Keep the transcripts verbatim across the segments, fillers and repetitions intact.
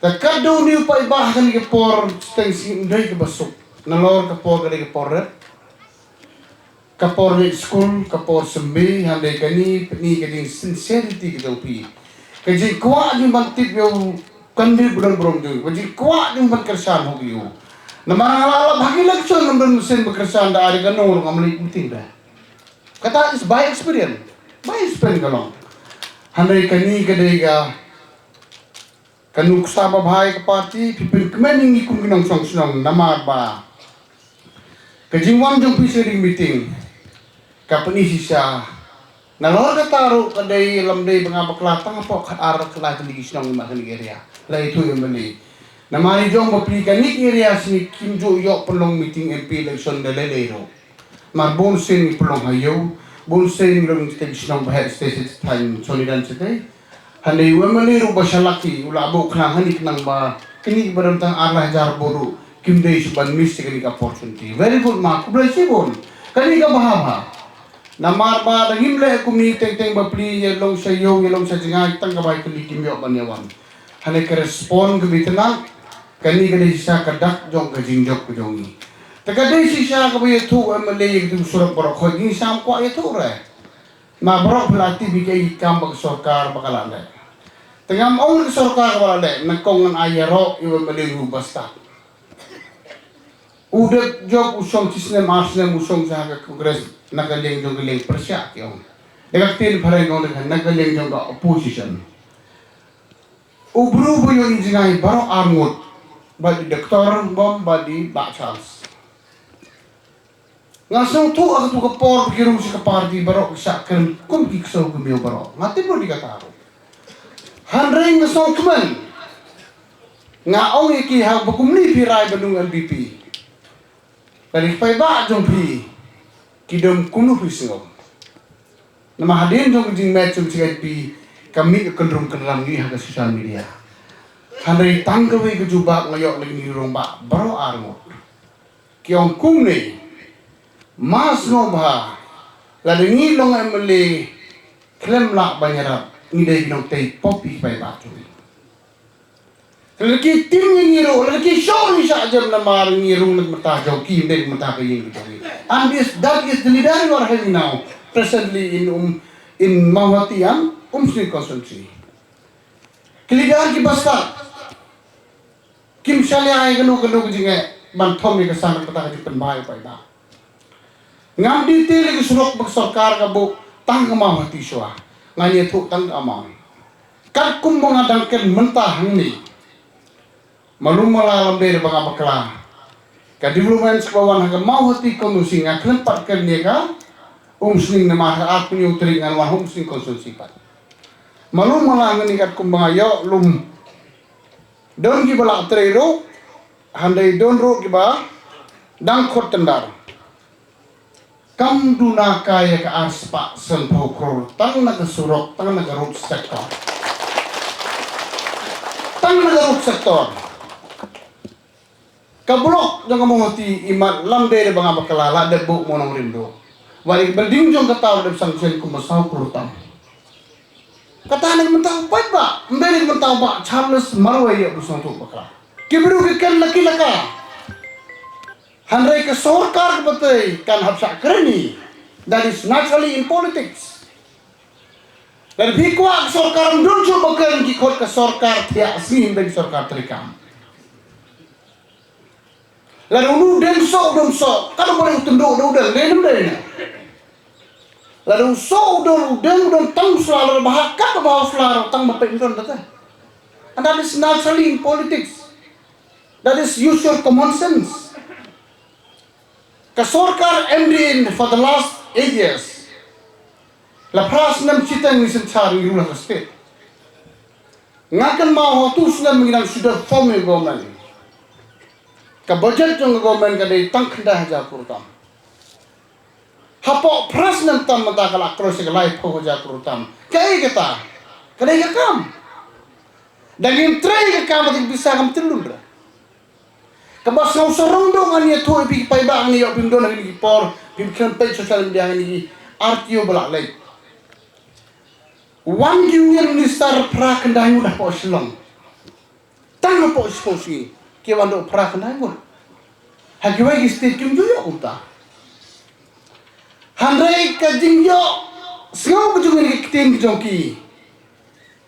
Te katto katne u paidbah ha kane ka por, teng sngi ym dei kaba suk. Nalor ka por ka dei ka por rep, ka por leit skul, ka por symbai, hynrei kane pyni ka jingsincerity ka jong phi, ka jingkwah jong ban tip ïa u candidate ba don burom jong u, ka jingkwah jong ban kyrshan hok ïa u. Namar nga la lap ha ki election, ym don mynsiem ba kyrshan da, ai da kano ruh ngam leit meeting de. Kata is by experience. By experience ka long. Hynrei kane ka dei ka ka nuksa babha ïa ka party, phi pynkmen ïa ngi kum ki nongshong shnong, namar ba ka jingwan jong phi sha ka meeting ka pyni shisha. Nalor kata ruh ka dei, ym dei ba nga bakla, tang hapoh khatar khatlai tylli ki shnong ha kane ka area la ïathuh ïa u M L A. Namar i jong bapli kane ka area shisha kim ju ïoh pynlong meeting M P election da lei lei ruh. Namar bun sien ngi pynlong ha ïew, bun sien ngi long shatei shnong, ba heh shatei shatei, thaiñ Sonidan shatei. Hynrei u M L A ruh ba sha Laki u la buh khnang, hynrei khnang ba kine kiba don tang ar lai hajar vote ruh kim dei shuh ban miss ïa kane ka opportunity. Very good ma, khublei shibun. Kane ka bha bha. Namar ba da ngim leh kumne, teng teng bapli ïa long sha ïew, ïa long sha jngai, tang ka bai kylli kim ïoh ban ïa wan. Hynrei ka respond ka bit na, kane ka dei shisha ka dak jong ka jingjop ka jong ngi. Te ka dei shisha kaba ïathuh u M L A ïa ka surok baroh, hooid ngi shym kwah ïathuh re. Namar baroh phi la tip ïa ki kam ba ka sorkar ba ka la leh. Te ngam ong ka sorkar ba la leh, nyngkong ngan ai ïaroh ïa u M L A u bastad. U dep jop u shong shi snem ar snem u shong sha ka Congress na ka liang jong ka liang pyrshah ki ong. Da ka ktien phareng ong na ka liang jong ka opposition. U briew ba ïoh ïa ka jngai baroh arngut, ba dei Doctor Bom, ba dei Bah Charles. Nga sngewthuh ha katu ka por ba ki rung sha ka party baroh ki shah kren kum ki ksew ki miaw baroh. Nga tip ruh ïa kata ruh. Hynrei nga sngewkmen. Nga ong ïa ki, haba kumne phi rai ban ïeng M P P, lada ki paidbah jong phi ki dom kumno phi sngew? Namar hadien jong ka jingmut jong ka C N P ka mih ka kynrum kynram ngi ha ka social media. Hynrei tang kawei ka jubab nga ïoh na kine ki rangbah baroh arngut. Ki ong kumne, ma sngewbha, lada ngi long M L A khlem lah ban ïarap, ngi dei ki nongtei pop ïa ki paidbah jong ngi. Lada ki tim ïa ngi ruh, lada ki shoh ngi shah jem namar ngi rung na ka bynta jong ki, ym dei na ka bynta ka ïing ka jong ngi. And this, that is the leader you are having now, presently in, um, in Mawhati and Umsning constituency. Ki leader ki bastad. Kim shah leh ïa kano kano ka jingeh ban thom ïa ka sang na ka bynta ka jingpynbha ïa u paidbah. Ngam detail ïa ka surok ba ka sorkar ka buh tang ka Mawhati shuwa. Ngan ïathuh tang ka amount. Katkum ba nga dang kren mynta hangne, malum mala, lymda ba nga bakla, ka development kaba wan ha ka Mawhati constituency, nga khlem pat kren ïa ka Umsning namar ha ka arphew tarik ngan wan ha Umsning constituency pat. Malum mala hangne katkum ba nga ïoh lum, don kiba la trei ruh, hynrei don ruh kiba dang khot tender. Kam duna kai ïa ka ar spah sanphew klur tang na ka surok, tang na ka road sector. Tang na ka road sector. Ka block jong ka Mawhati i mat, lymda ba nga bakla, la dep buh mo nongrim duh. Wat ïa ka building jong kata la dep sanction kumba saw klur tam. Kata na ka bynta u paidbah, ym dei na ka bynta u Bah Charles marwei ïa u sngewthuh bakla. Ki briew ki kren la ki la ka. Hynrei ka sorkar kaba trei kan hap shah kren hi. That is naturally in politics. Lada phi kwah ka sorkar ym don shuh ba kren, ki khot ka sorkar thiah sngi, ym dei ka sorkar treikam. Lada uno u deng soh, u deng soh, ka dei ba u tynduh da u deng, dei ym dei ne? Lada u soh u don, u deng u don tang u sla, lada bha kat ba bha u sla ruh tang ba peit u don da te. And that is naturally in politics. That is use your common sense. Ka sorkar M D A for the last eight years, la phra snem shiteng ngi synshar, ngi rule ha ka state. Nga kynmaw ha utu u snem ngi dang shu dep form ïa ka government. Ka budget jong ka government ka dei tang khyndai hajar klur tam. Hapoh phra snem tam mynta ka la cross ïa ka laiphew hajar klur tam. Kaei kata? Ka dei ka kam. Da ngim trei ïa ka kam, te ka pisa kam tylli ruh. Kaba sngewsarong duh ngan ïathuh ïa phi ki paidbah, ngan ïoh phim don ha kine ki por, phim khlem peit social media, ha kine ki R T O ba la leit. Wan ki Union Minister phra khyndai ngut hapoh Shillong. hapoh shisha ki wan da phra khyndai ngut. Ha kiwei ki state kim ju ïoh kumta. Hynrei ka jingïohsngew ka jong ngi, ka ktien ka jong ki,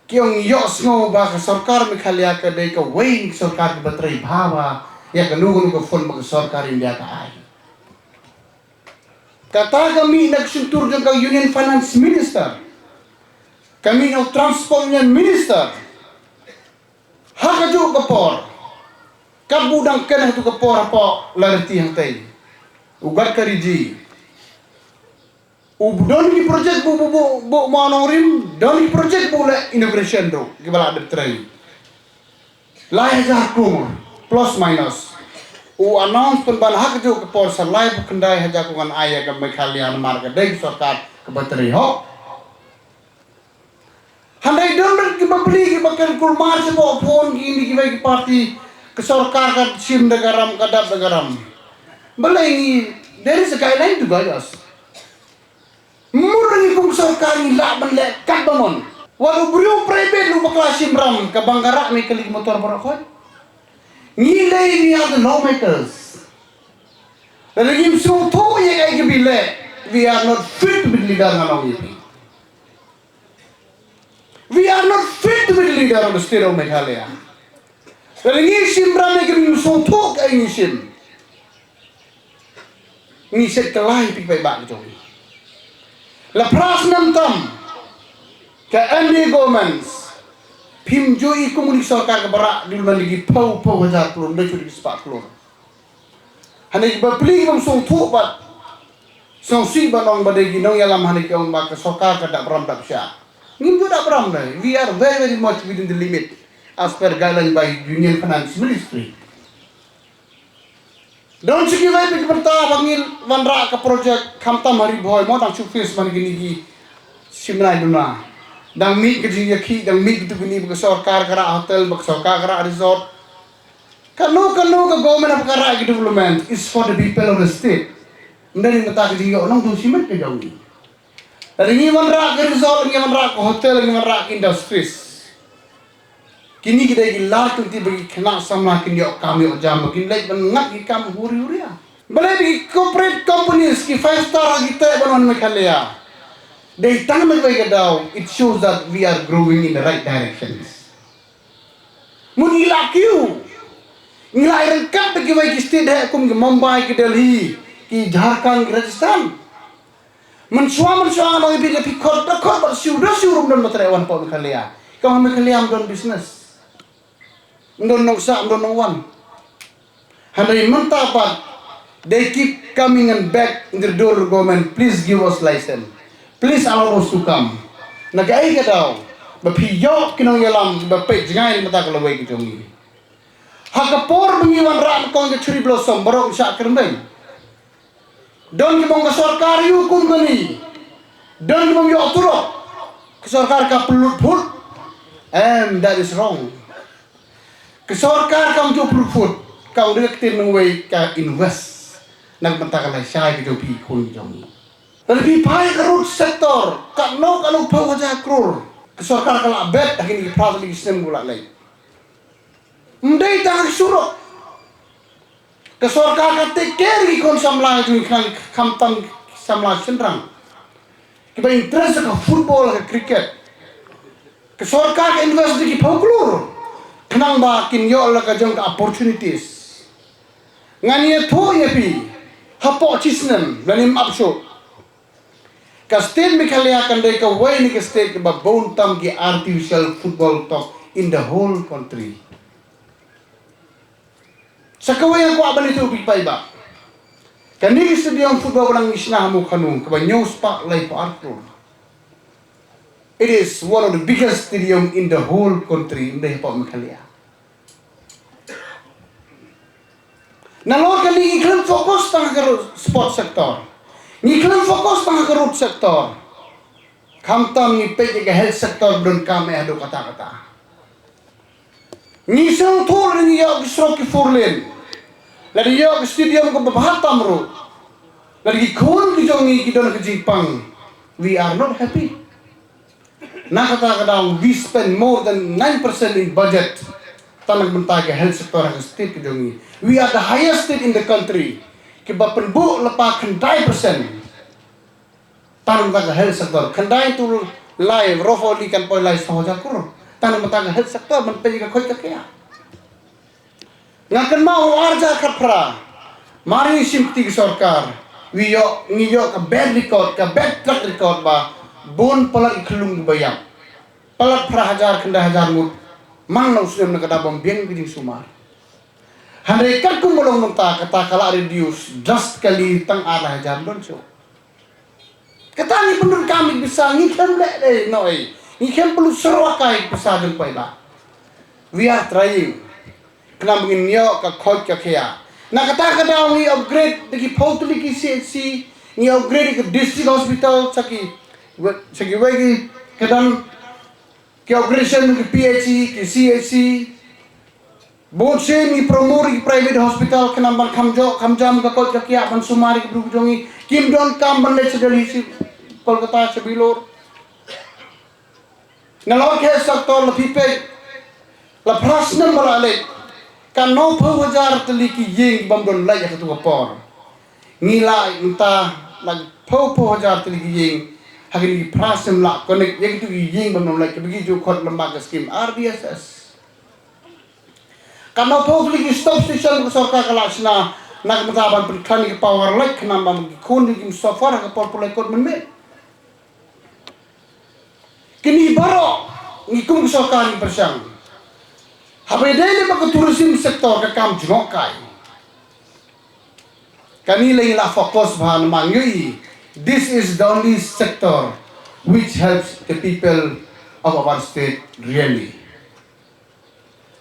ki ong ïohsngew ba ka sorkar Meghalaya ka dei kawei na ki sorkar kiba trei bha bha ïa kano kano ka fund ba ka sorkar India ka ai. Kata ka mih na ka shyntur jong ka Union Finance Minister, ka mih na u Transport Union Minister. Ha kajuh ka por, katba u dang kren ha kajuh ka por hapoh Lairitih hangtei, u Gadkari ji, u don ki project buh, buh, buh, buh mawnongrim, don ki project buh leh inauguration ruh kiba la dep trei. Lai hajar klur plus minus. U announce pynban ha kajuh ka por sa laiphew khyndai hajar klur ngan ai ïa ka Meghalaya namar ka dei ka sorkar kaba trei hok. Hynrei don bad kiba plie kiba kren kulmar shapoh phone, ki ïa kiwei ki party, ka sorkar ka shim da ka ram, ka dap da ka ram. Balei ngi, there is a guideline to guide us. Mut ngi kum sorkar ngi lah ban leh katba mon. Wat u briew private u bakla shim ram, ka bang ka rah ne ka leit motor baroh khoit. Ngi lei, we are the lawmakers. Lada ngim sngewthuh ïa kaei kaba ngi leh, we are not fit to be the leader, nga ong ïa phi. We are not fit to be the leader of the state of Meghalaya. Lada ngi shim ram ne ka, ngim sngewthuh kaei ngi shim, ngi shet kylla ïa phi paidbah ka jong ngi. La phra snem tam ka N D A government, phim ju ïohi kum kane ka sorkar kaba rah development da ki phew phew hajar klur, ym dei shuh da ki spah klur. Hangne kiba plie bym sngewthuh bad sngewsih ban ong ba dei ki nongïalam hangne ki ong ba ka sorkar ka dap ram dap shah. Ngim ju dap ram dei. We are very, very much within the limit as per guideline by Union Finance Ministry. Don sha kiwei pat ki bynta ba ngi wanrah ka project khamtam ha Ri Bhoi mo, dang shu face man kine ki shimnai duna. Dang mih ka jingïakhih, dang mih kito kine ba ka sorkar ka rah hotel, ba ka sorkar ka rah resort. Kano kano ka government haba ka rah ki development is for the people of the state. Ym dei na ka bynta ka jingïoh nongdum shimet ka jong ngi. Lada ngi wanrah ka resort, ngi wanrah ka hotel, ngi wanrah ka industries, kine ki dei ki lad lynti ba ki khynnah samla kin ïoh kam ïoh jam, ba kin leit ban ngat ki kam huri huria. Balei ba ki corporate companies, ki five star ki teh ban wan Meghalaya? Dei tang na kawei ka daw, it shows that we are growing in the right directions. Mut ngi la kiew, ngi la ryngkat bad kiwei ki state heh kum ki Mumbai, ki Delhi, ki Jharkhand, ki Rajasthan. Mynshuwa mynshuwa nga ong ïa phi, lada phi khot da khot bad siew da siew ruh ym don ba treh wan hapoh Meghalaya. Ka ong Meghalaya ym don business, ym don nongsah, ym don nongwan. Hynrei mynta pat, they keep coming and back in the door government, please give us license. Please allow us to come. Na kaei ka daw ba phi ïoh ki nongïalam ba peit jngai na ka bynta ka lawei ka jong ngi? Ha ka por ba ngi wanrah nyngkong ka cherry blossom, baroh ngi shah kyrmen. Don kiba ong ka sorkar ïoh kum kane, don kiba ong ïoh tulop. Ka sorkar ka pynlut phut. Em, that is wrong. Ka sorkar kam ju pynlut phut, ka ong da ka ktien nongwei ka invest na ka bynta ka lashai ka jong phi khun jong ngi. Lada phi phai ka road sector, katno katno phew hajar klur ka sorkar ka la bet ha kine ki phra tylli ki snem ba la leit. Ym dei tang ha ki surok. Ka sorkar ka take care ki khun samla jong ngi, khamtam samla shynrang kiba interest ha ka football, ha ka cricket. Ka sorkar ka invest da ki phew klur khnang ba kin ïoh la ka jong ka opportunities. Ngan ïathuh ïa phi, hapoh shi snem, lane ym ap shuh, ka state Meghalaya kan dei kawei na ki state kiba bun tam ki artificial football toh in the whole country. Sa kawei nga kwah ban ïathuh ïa phi paidbah. Kane ka stadium football ba ngi shna ha Mawkhanu kaba hynñiew spah laiphew ar klur. It is one of the biggest stadium in the whole country, ym dei hapoh Meghalaya. Nalor kane ngi khlem focus tang ha ka ro-, sport sector. Ngi khlem focus tang ha ka road sector. Khamtam ngi peit ïa ka health sector ba donkam eh haduh katta katta. Ngi sngewthuh lada ngi ïoh ki surok ki four lane, lada ïoh ki stadium kaba bha tam ruh, lada ki khun ki jong ngi ki don ka jingpang, we are not happy. Na kata ka daw, we spend more than nine percent in budget Tang na ka bynta ka health sector ha ka state ka jong ngi. We are the highest state in the country. Kiba pynbun lypa khyndai percent. Tang na ka bynta ka health sector. Khyndai tu lai, roholi kan poi lai saw hajar klur. Tang na ka bynta ka health sector, ban pynïa ka khoit ka khiah. Nga kynmaw u ar hajar khatphra. Mar ngi shim kti ka sorkar. Ngi ïoh, ngi ïoh ka bad record, ka bad track record ba bun palat ki khyllung kiba ïap. Palat phra hajar, khyndai hajar ngut. Man la u snem na ka daw ban biang ka jingsumar. Hynrei katkum ba long mynta kata ka la reduce drastically tang ar lai hajar don shuh. Kata ngi pyndonkam ïa ki pisa, ngi khlem leh dei noh ei. Ngi khlem pynlut syrwa kai ïa ki pisa jong paidbah. We are trying. Khnang ba ngin ïoh ka khoit ka khiah. Na kata ka daw ngi upgrade da ki phew tylli ki C H C, ngi upgrade da ki district hospital, sa ki, sa kiwei ki kyrdan, ki upgradation ki P H C, ki C H C. Bun sien ngi promote ki private hospital, khnang ban kham jooh kham jam ka khoit ka khiah ban sumar ïa ki briew ki jong ngi. Kim donkam ban leit sha Delhi, sha Kolkata, sha Bilor. Nalor ka health sector la phi peit, la phra snem ba la leit, katno phew hajar tylli ki ïing bym don light ha katu ka por. Ngi la mynta la phew phew hajar tylli ki ïing ha kine ki phra snem la connect ïa kitu ki ïing bym don light, kiba ki ju khot lyngba ka skim R D S S. Katno phew tylli ki stop station ka sorkar ka la shna na ka bynta ban pynkhlaiñ ïa ka power light, khnang ba ki khun ki ym suffer ha ka por pule kot mynmiet. Kine baroh ngi kum ka sorkar ngi pyrshang. Haba ïadei lem bad ka tourism sector ka kam jngohkai. Kane la ngi la focus bha namar ngi ïohi this is the only sector which helps the people of our state really.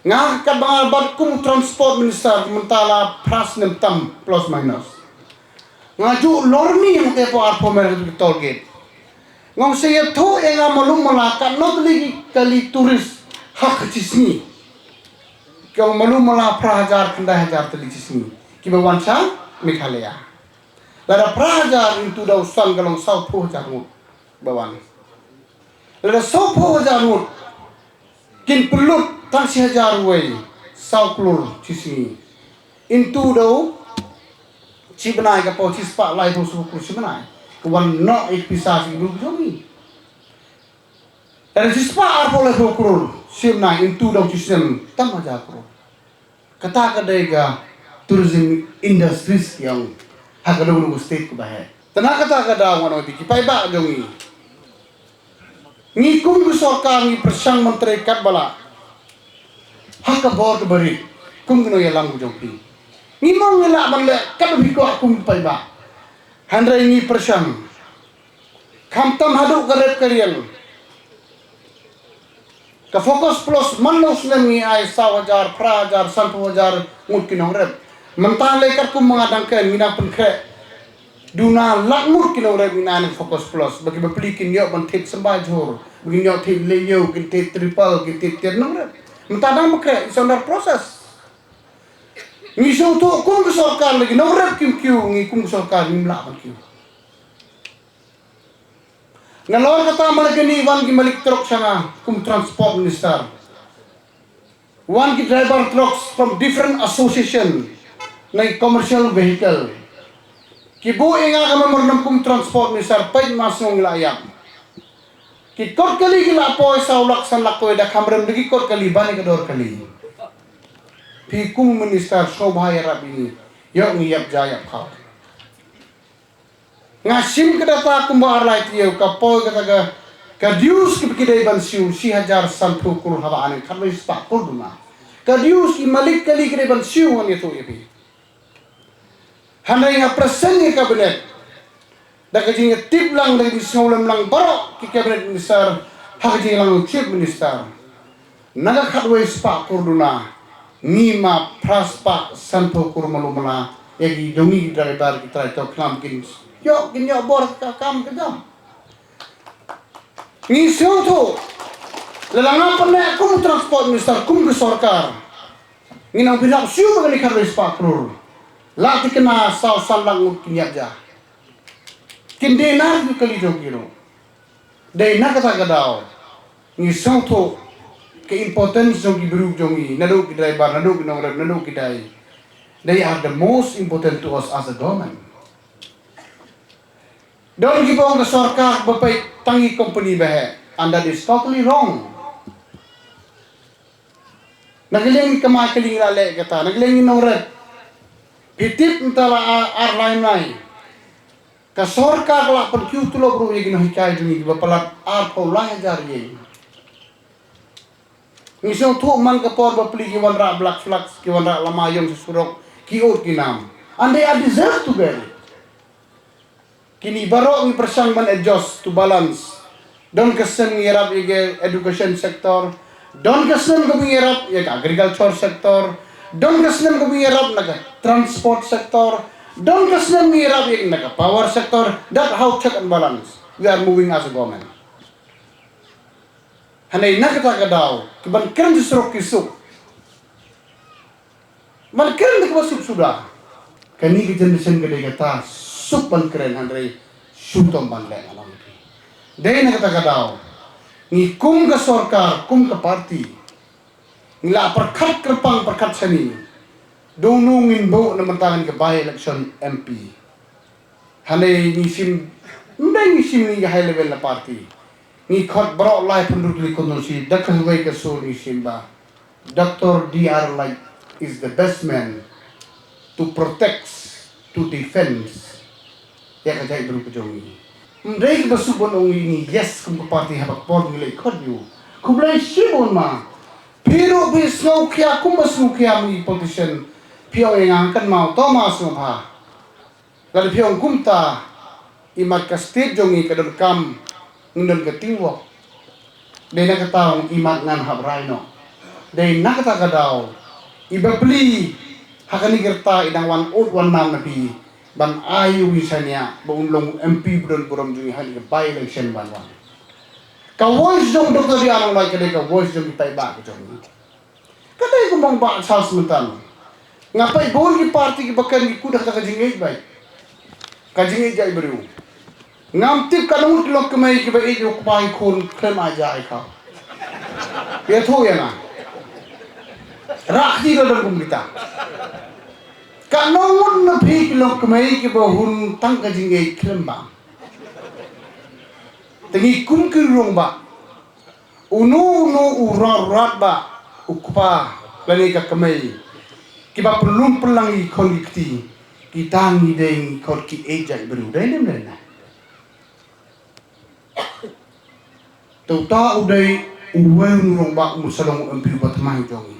Nga katba nga bat kum transport minister mynta la phra snem tam plus minus. Nga ju lorni hangtei hapoh Arphew Mer ha ka toll gate. Nga ong sa ïathuh ïa nga malu mala katno tylli ki kali tourist ha ka shi sngi. Ki ong malu mala phra hajar khyndai hajar tylli shi sngi kiba wan sha Meghalaya. Lada phra hajar into da u san ka long saw phew hajar ngut ba wan. Lada saw phew hajar ngut kin pynlut tang shi hajar wei, saw klur shi sngi. Into da u shi bnai ka poi shi spah laiphew saw klur shi bnai. Ka wan noh ïa ka pisa shi klur jong ngi. Lada shi spah arphew laiphew klur shi bnai into da u shi snem tam hajar klur. Kata ka dei ka tourism industries ki ong ha ka dei ka state kaba heh. Te na kata ka daw ngan ong ïa phi ki paidbah jong ngi. Ngi kum ki sorkar ngi pyrshang ban trei katba lah ha ka bor kaba rit kum ki nongïalam ki jong phi. Ngi ong ngi lah ban leh katba phi kwah kum ki paidbah. Hynrei ngi pyrshang. Khamtam haduh ka rep ka riang. Ka Focus Plus man la u snem ngi ai saw hajar, phra hajar, sanphew hajar ngut ki nongrep. Mynta lei katkum ma nga dang kren ngi nang pynkhreh duna lak ngut ki nongrep ngi nang Focus Plus. Ba ki bapli kin ïoh ban thied symbai jhur, ba kin ïoh thied lehñiew, kin thied tripal, kin thied tiar nongrep. Mynta dang pynkhreh, it's under process. Ngi sngewthuh kum ka sorkar lei ki nongrep kim kiew, ngi kum ka sorkar ngim lah ban kiew. Nalor kata ma la kane wan ki malik truck sha nga kum transport minister. Wan ki driver trucks from different association na ki commercial vehicle. Ki buh ïa nga ka memorandum kum transport minister, peit ma sngew ngi la ïap. Ki kot kali ki la poi saw lak san lak kawei da kham rem da ki kot kali ban ïa ka dor kali. Phi kum minister sngewbha ïarap ïa ngi. Ïoh ngi ïap ja ïap khaw. Nga shim ka data kumba ar lai taïew ka poi kata ka, ka dues kiba ki dei ban siew shi hajar sanphew klur haba an khatwei spah klur duna. Ka dues ki malik kali ki dei ban siew ngan ïathuh ïa phi. Hynrei nga present ïa ka cabinet da ka jingïatip lang da ka jingsngewlem lang baroh ki cabinet minister ha ka jingïalang u chief minister. Na ka khatwei spah klur duna, ngi ma phra spah sanphew klur malu mala ïa ki jong ngi ki driver ki trai tok khnang kin ïoh, kin ïoh bor ka kam ka jam. Ngi sngewthuh lada nga pynleh kum transport minister kum ka sorkar, ngi nang pynlong siew ba kane khatwei spah klur. La thikna saw san lak ngut kin ïap ja. Kin dei na ki kali jong ki ruh. Dei na kata ka daw ngi sngewthuh Ka importance jong ki briew jong ngi, naduh ki driver, naduh ki nongrep, naduh ki dai. They are the most important to us as a government. Don kiba ong ka sorkar ba peit tang ki company ba heh, and that is totally wrong. Na ka liang ki kamai kali ngi la leh kata, na ka liang ki nongrep. Phi tip mynta la ar, ar lai lai. Ka sorkar ka la pynkiew tulop ruh ïa ki nonghikai jong ngi kiba palat arphew lai hajar ïing. Ngi sngewthuh man ka por ba pli ki wanrah black flags, ki wanrah lama ïong sha surok, ki ud ki nam. And they are deserve to get it. Kine baroh ngi pyrshang ban adjust to balance. Don ka snem ngi ïarap ïa ka education sector, don ka snem ka ngi ïarap ïa ka agriculture sector, don ka snem ka ngi ïarap na ka transport sector, don ka snem ngi ïarap ïa na ka power sector. That how check and balance we are moving as a government. Hangne na kata ka daw, ki ban kren sha surok ki suk. Ban kren da kaba suk suda. Kane ka generation ka dei kata suk ban kren, hynrei shu tom ban leh ngan ong ïa phi. Dei na kata ka daw, ngi kum ka sorkar, kum ka party, ngi la pyrkhat kyrpang pyrkhat shane. Dei kumno ngin buh na bynta kane ka by election M P. Hangne ngi shim, ym dei ngi shim ngi ka high level na party. Ngi khot baroh laiphew hynriew tylli ki constituency, da kawei ka sur ngi shim ba Doctor D R Lait is the best man to protect, to defend ïa ka jaitbynriew ka jong ngi. Ym dei kaba suk ban ong ïa ngi yes kum ka party ha ka por ngi leit khot ïa u. Khublei shibun ma. Phi ruh phi sngewkhia kumba sngewkhia ma ngi politician. Phi ong ïa nga, kynmaw to ma sngewbha. Lada phi ong kumta, imat ka state jong ngi ka donkam, ngin don ka teamwork. Dei na kata ong imat ngan hap rai noh. Dei na kata ka daw, i bapli ha kane ka rta i dang wan ud wan nam na phi ban ai u ïa u shaniah ba un long M P ba don burom jong ngi ha kane ka by election ban wan. Ka voice jong Doctor D R Lait ka dei ka voice jong ki paidbah ka jong ngi. Ka dei kumba ong Bah Charles mynta. Nga peit bun ki party kiba kren ki kut ha ka jingïeit bai. Ka jingïeit jaitbynriew. Ngam tip katno ngut ki longkmie kiba ïeit ïa u kpa ïa u khun khlem ai ja ai khaw. Ïathuh ïa nga. Rah kti da don kum kita. Katno ngut na phi ki longkmie kiba hun tang ka jingïeit khlem bam. Te ngi kum ki rangbah. Uno uno u rangbah, u kpa lane ka kmie, kiba pynlum pynlang ïa ki khon ki kti, kita ngi dei ngi khot ki ïeit jaitbynriew, dei ne ym dei ne? Te uta u dei uwei u rangbah u mut sa long u M P uba thymmai jong ngi.